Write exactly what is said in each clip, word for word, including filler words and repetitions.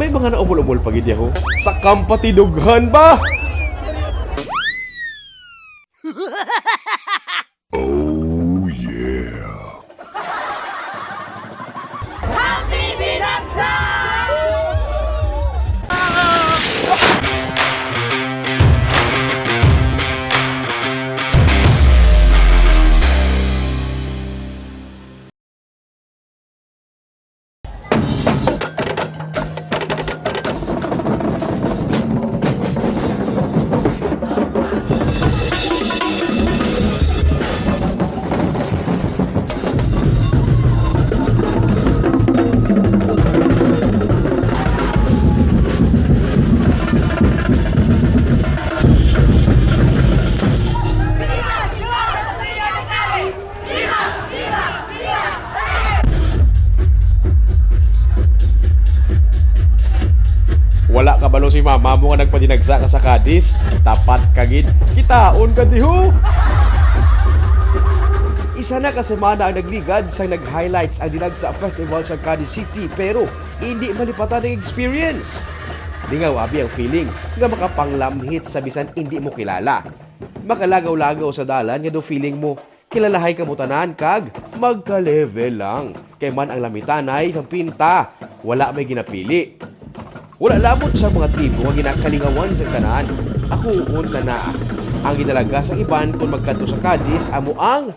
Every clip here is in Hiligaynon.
May mga naumol-umol pa gid yaho. Sa kampatidughan ba? Oh, yeah. Happy Binagsak! Wala kabalo si mama mo nga nagpadinagsa ka sa Cadiz? Tapat ka gid. Kitaon ka diho. Isa na ka semana ang nagligad sang nag-highlights ang Dinagsa Festival sa Cadiz City, pero indi malipatan ang experience. Lingaw abi ang feeling nga makapanglamhit sa bisan indi mo kilala. Makalagaw-lagaw sa dalan nga daw feeling mo kilalahay kamo tanan kag magka-level lang. Kay man ang lamitanay sang pinta, wala may ginapili. Wala labot sa mga tribo nga ginakalingawan sang tanan. Ako unta na. Ang ginalaga sang iban kon magkadto sa Cadiz amo ang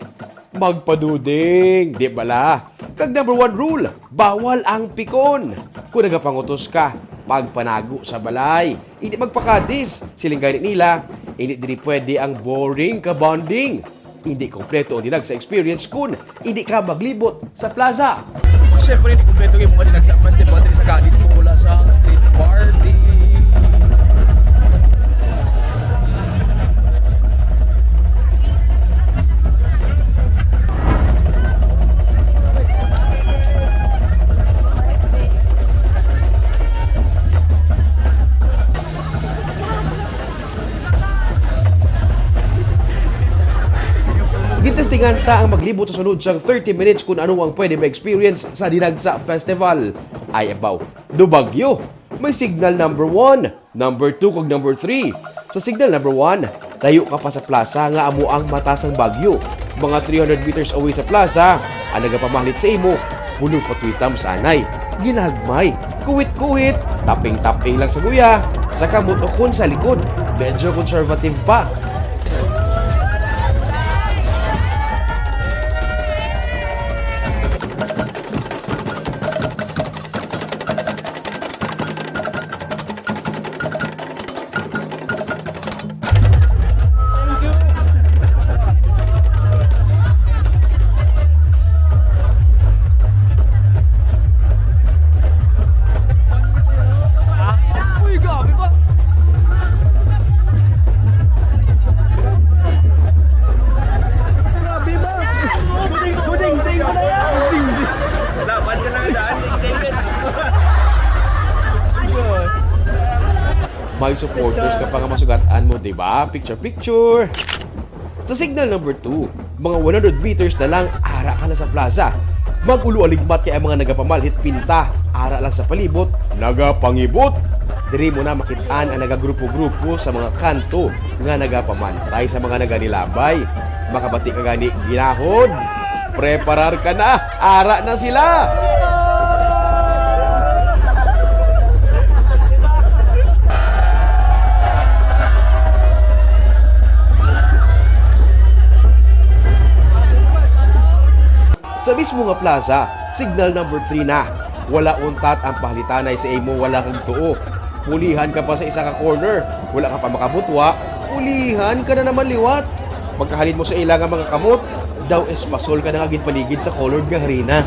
magpaduding, di bala? Kag number one rule, bawal ang pikon. Kon nagapangutos ka, magpanago sa balay. Indi magpa-Cadiz, siling gani nila, indi diri pwede ang boring ka bonding. Indi kompleto ang Dinagsa experience kun indi ka maglibot sa plaza. Siyempre, indi kompleto ang imong Dinagsa Festival diri sa Cadiz kung wala sa street party. Gintestingan ta ang maglibot sa sunod sang thirty minutes kung ano ang pwede ma-experience sa Dinagsa Festival. Ay, abaw, do Baguio. May signal number one, number two, kag number three. Sa signal number one, layo ka pa sa plaza nga amo ang mata sang Baguio. Mga three hundred meters away sa plaza, ang nagapamalit sa imo, puno pa twitam sa anay. Ginagmay, kuwit-kuwit, taping-taping lang sa guya, sa kamot o kon sa likod. Medyo conservative pa. Uy, grabe ba? Grabe ba? Puding, puding, puding. Laban ka na daan, ding, ding, ding. May supporters ka pa nga masugat-an mo, di ba? Picture, picture. Sa signal number two, mga one hundred meters na lang, ara ka na sa plaza. Mag-ulo-aligmat kay ang mga nagapamalit pinta, ara lang sa palibot, nagapangibot. Diri mo na makit-an ang nagagrupo-grupo sa mga kanto nga nagapamantay sa mga naganilabay. Makabati ka gani, ginahod. Preparar ka na! Ara na sila! Sa mismo nga plaza, signal number three na. Wala untat ang pahalitanay sa imo wala kag tuo. Pulihan ka pa sa isa ka corner, wala ka pa makabutwa, pulihan ka na naman liwat. Pagkahalin mo sa ila nga mga kamot, daw espasol ka na nga ginpaligid sa colored nga harina.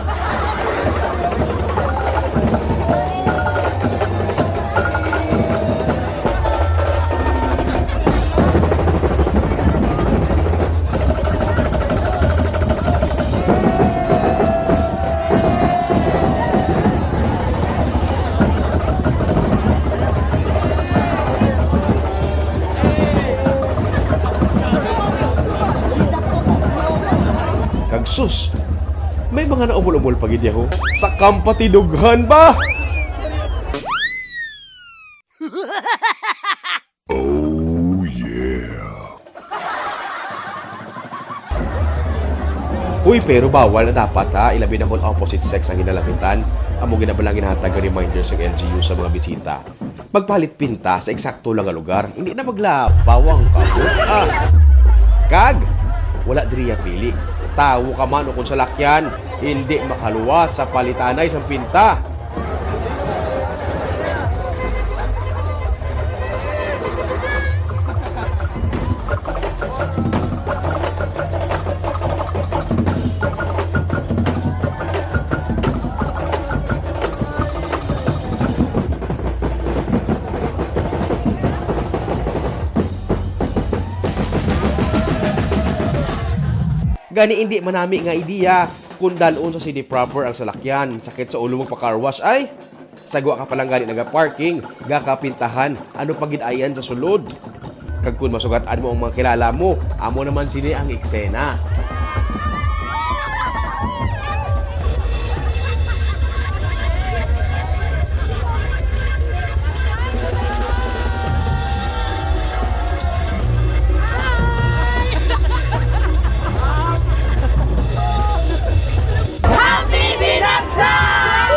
Kag sus, may mga naumol-umol pa gid yaho. Sa kampatidughan ba? Oh yeah. Uy, pero bawal na dapat, ha, ilabi na kung opposite sex ang ginalamitan. Amo gina bala ang ginahatag nga reminder sa L G U sa mga bisita. Magpalit pinta sa eksakto lang nga lugar. Hindi na maglapaw ang kabot, ah. Kag, wala diri ya pili. Tawo ka man o kung salakyan, hindi makaluwas sa palitanay sang pinta. Gani, indi manami nga ideya kung dalon sa city proper ang salakyan. Sakit sa ulo magpa-car wash, ay. Sa gwa ka pa lang gani naga-parking, gakapintahan, ano pa gid ayan sa sulod? Kag kung masugat-an mo ang mga kilala mo, amo naman sini ang eksena. Happy Binagsak!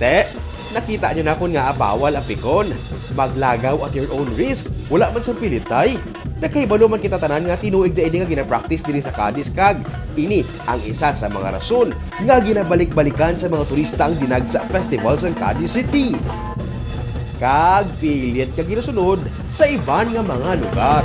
Te, nakita nyo na kon ngaa bawal apikon. Maglagaw at your own risk. Wala man sang pilitay. Nakahibalo man kita tanan nga tinuig na ini nga ginapractice diri sa Cadiz, kag ini ang isa sa mga rason nga ginabalik-balikan sa mga turista ang Dinagsa Festival sa Cadiz City. Kag pilit nga ginasunod sa iban nga mga lugar.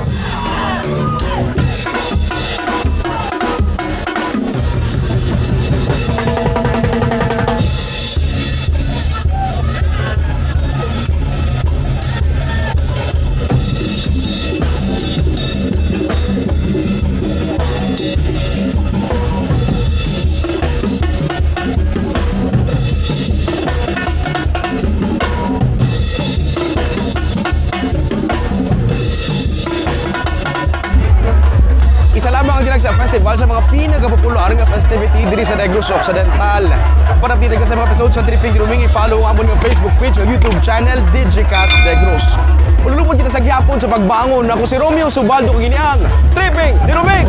Isa lamang ang Dinagsa Festival sa mga pinakapopular nga festivity diri sa Negros Occidental. Para updated ka sa mga episode sa Tripping Ruming, i-follow ang amon nga Facebook page ug YouTube channel, Digicast Negros. Malulupod kita sa gihapon sa pagbangon. Ako si Romeo Subaldo, kag ini ang Tripping Ruming.